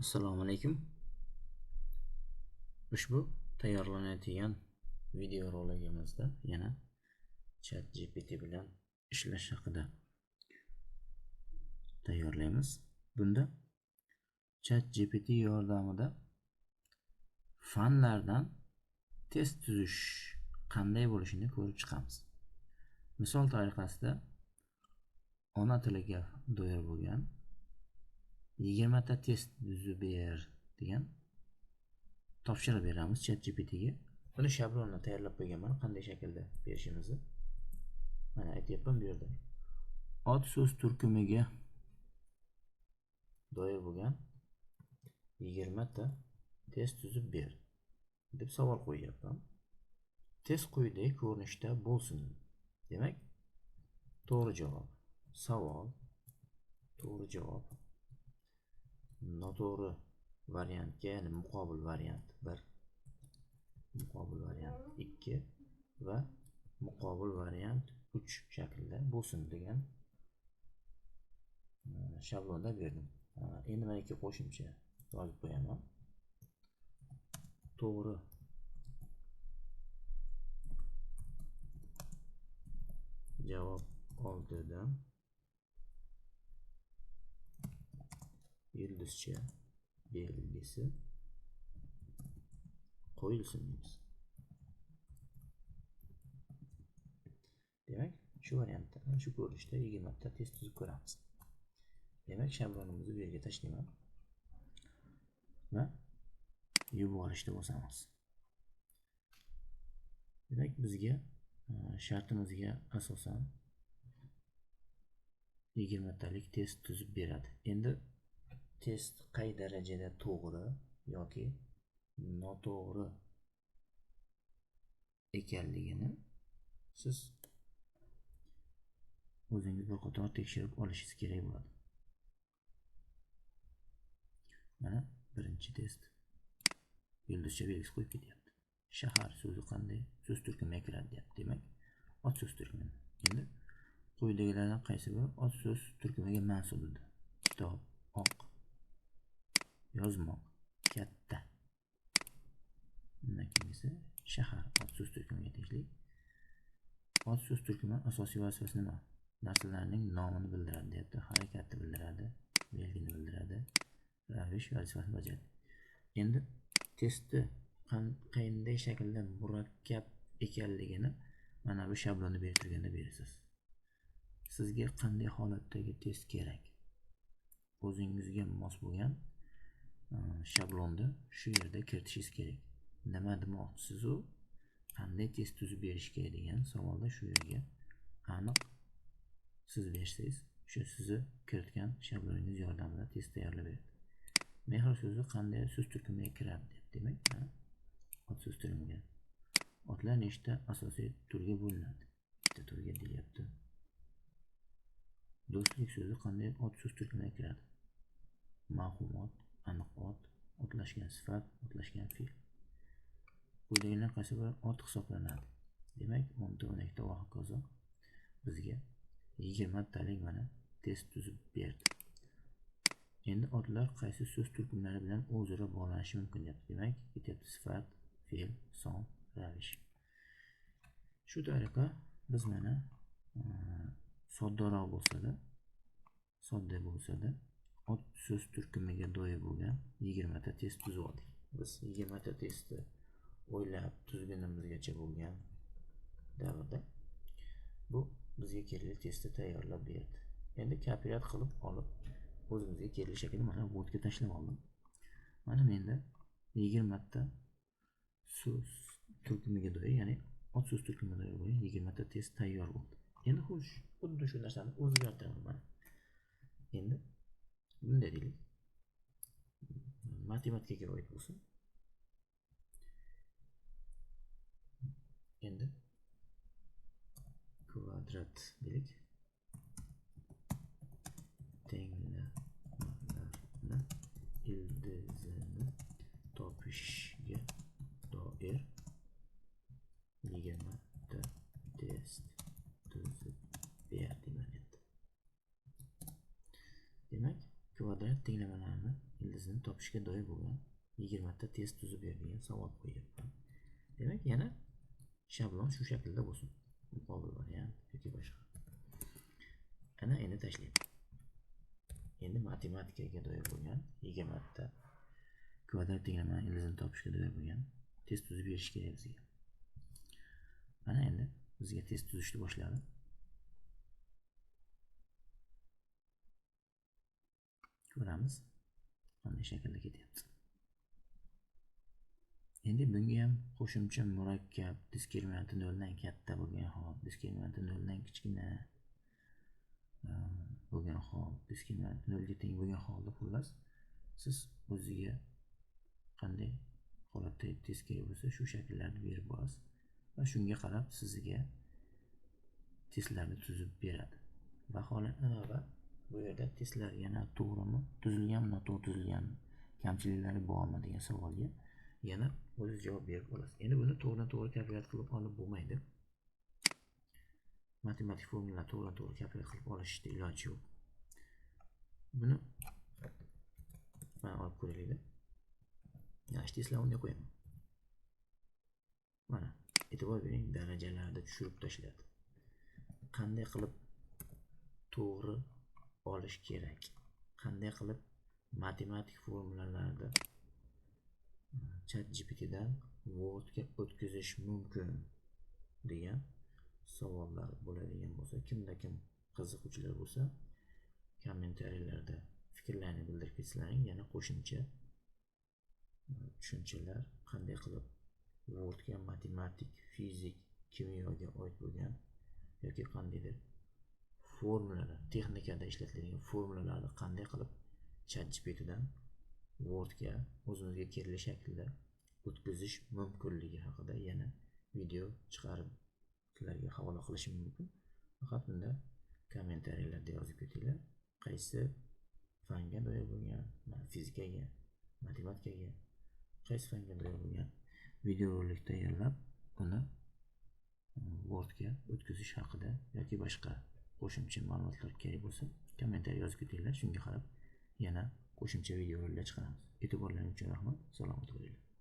Assalomu alaykum. Ushbu tayyorlanayotgan videoroligimizda yana ChatGPT bilan ishlash haqida tayyorlaymiz. Bunda ChatGPT yordamida fanlardan test tuzish qanday bo'lishini ko'rib chiqamiz. Misol tariqasida ona tiliga doir bo'lgan 20 ta test tuzib ber degan topshiriq beramiz ChatGPTga. Buni shablonni tayyorlab qo'yganman, qanday shaklda berishimizni. Mana aytyapman bu yerda. Ot so'z turkumiga doir bo'lgan 20 ta test tuzib ber deb savol qo'yyapman. Test quyidagi ko'rinishda bo'lsin. Demak, to'g'ri javob. Savol, to'g'ri javob. Noto'g'ri variantga, ya'ni muqobil variant 1, muqobil variant 2 va muqobil variant 3 shaklida bo'lsin degan shablonda berdim. Endi mana ikki qo'shimcha yozib qo'yaman. To'g'ri javob oldidan yulduzcha belgisi qo'yilsin deymiz. Demak, shu variantda, shu ko'rinishda 20 ta test tuzib ko'ramiz. Demak, shablonimizni bu yerga tashlayman va yuborishni bosamiz. Demak, bizga shartimizga asosan 20 talik test tuzib beradi. Endi test qay darajada to'g'ri yoki noto'g'ri ekanligini siz o'zingiz bir qator tekshirib olishingiz kerak bo'ladi. Mana birinchi test yulduzcha belgisi qo'yib ketyapti. Shahar so'zi qanday so'z turkumiga kiradi deyapti. Demak, ot so'z turkumi. Endi quyidagilardan qaysi biri ot so'z turkumiga mansub dedi? Kitob, oq, yozmoq, katta. Undan keyingisi shahar ot so'z turkumiga tegishli. Ot so'z turkumi asosiy vazifasi nima? Narsalarning nomini bildiradi deyapti, harakatni bildiradi, belgini bildiradi, ravish vazifasini bajaradi. Endi testni qanday shaklda murakkab ekanligini mana bu shablonni berib turganda berasiz. Sizga qanday holatdagi test kerak? O'zingizga mos bo'lgan shablonni shu yerda kiritishingiz kerak. Nima demoqchisiz u? Qanday test tuzib berish kerak degan savolda shu yerga aniq siz bersangiz, shu sizni kiritgan shabloningiz yordamida test tayyorlab beradi. Mehr so'zi qanday so'z turkumiga kiradi deb. Demak, ot so'z turkumiga. Otlar nechta asosiy turga bo'linadi? Ikkita turga deyapti. Do'stlik so'zi qanday ot so'z turkumiga kiradi? Mavhum ot, aniq ot, otlashgan sifat, otlashgan fe'l. Quyidagilardan qaysi biri ot hisoblanadi? Demak, 10 ta, 12 ta va hokazo bizga 20 talik mana test tuzib berdi. Endi otlar qaysi so'z turkumlari bilan o'zaro bog'lanishi mumkin deyapti. Demak, ketyapti sifat, fe'l, son, ravish. Shu tariqa biz mana soddaroq bo'lsa-da, sodda bo'lsa-da ot so'z turkumiga doir bo'lgan 20 ta test tuzib oldik. Biz 20 ta testni o'ylab tuzgunimizgacha bo'lgan davrda bu bizga kerakli testni tayyorlab berdi. Endi kopiyat qilib olib o'zimizga kerakli shaklda mana Wordga tashlab oldim. Mana menda 20 ta so'z turkumiga doir, ya'ni ot so'z turkumiga doir bo'lgan 20 ta test tayyor bo'ldi. Endi xo'sh, xuddi shu narsani o'zgartiraman mana. Endi bunday deylik. Matematikaga oid bo'lsin. Endi kvadrat deylik. Tenglamalarni ildizini topishga doir 20 ta test tuzib ber deyman endi. Demak, Kvadrat tenglamalarini ildizini topishga doir bo'lgan 20 ta test tuzib ber degan savol qo'yyapman. Demak, yana shablon shu shaklda bo'lsin. Muqobil variant yoki boshqa. Ana endi tashlayman. Endi matematikaga doir bo'lgan 20 ta kvadrat tenglamani ildizini topishga doir bo'lgan test tuzib berish kerak bizga. Mana endi bizga test tuzishni boshladi. Ko'ramiz qanday shaklda ketyapti. Endi bunga ham qo'shimcha murakkab diskriminanti 0 dan katta bo'lgan hol, diskriminanti 0 dan kichkina bo'lgan hol, diskriminanti 0 ga teng bo'lgan holda, xullas siz o'ziga qanday holatda test kerak bo'lsa shu shakllarni berib borasiz va shunga qarab sizga testlarni tuzib beradi. Va va bu yerda testlar yana to'g'rimi tuzilganmi, noto'g'ri tuzilganmi, kamchiliklari bormi degan savolga yana o'zingiz javob berib olasiz. Endi buni to'g'ridan to'g'ri kopiyat qilib olib bo'lmaydi. Matematik formulalarni to'g'ridan to'g'ri kopiyat qilib olishda iloji yo'q. Buni mana olib ko'raylik. Mana shu testlarni unday qo'yaman. Mana e'tibor bering, darajalarni tushirib tashladi. Qanday qilib to'g'ri olish kerak? Qanday qilib matematik formulalarni ChatGPTdan Wordga o'tkazish mumkin degan savollar bo'ladigan bo'lsa, kimda kim qiziquvchilar bo'lsa, kommentariyalarda fikrlarini bildirib ketsangiz, yana qo'shimcha tushunchalar qanday qilib Wordga matematik, fizik, kimyoga oid bo'lgan yoki qandaydir formulalar, texnikada ishlatiladigan formulalarni qanday qilib ChatGPTdan Wordga o'zimizga kerakli shaklda o'tkazish mumkinligi haqida yana video chiqarib sizlarga havola qilishim mumkin. Faqat bunda kommentariyalarda yozib ketinglar, qaysi fanga doir bo'lgan, fizikaga, matematikaga, qaysi fanga doir bo'lgan videorolik tayyorlab uni Wordga o'tkazish haqida yoki boshqa qo'shimcha ma'lumotlar kerak bo'lsa, kommentariy yozib ketinglar. Shunga qarab yana qo'shimcha videoroliklar chiqaramiz. E'tiborlaringiz uchun rahmat. Salomat bo'linglar.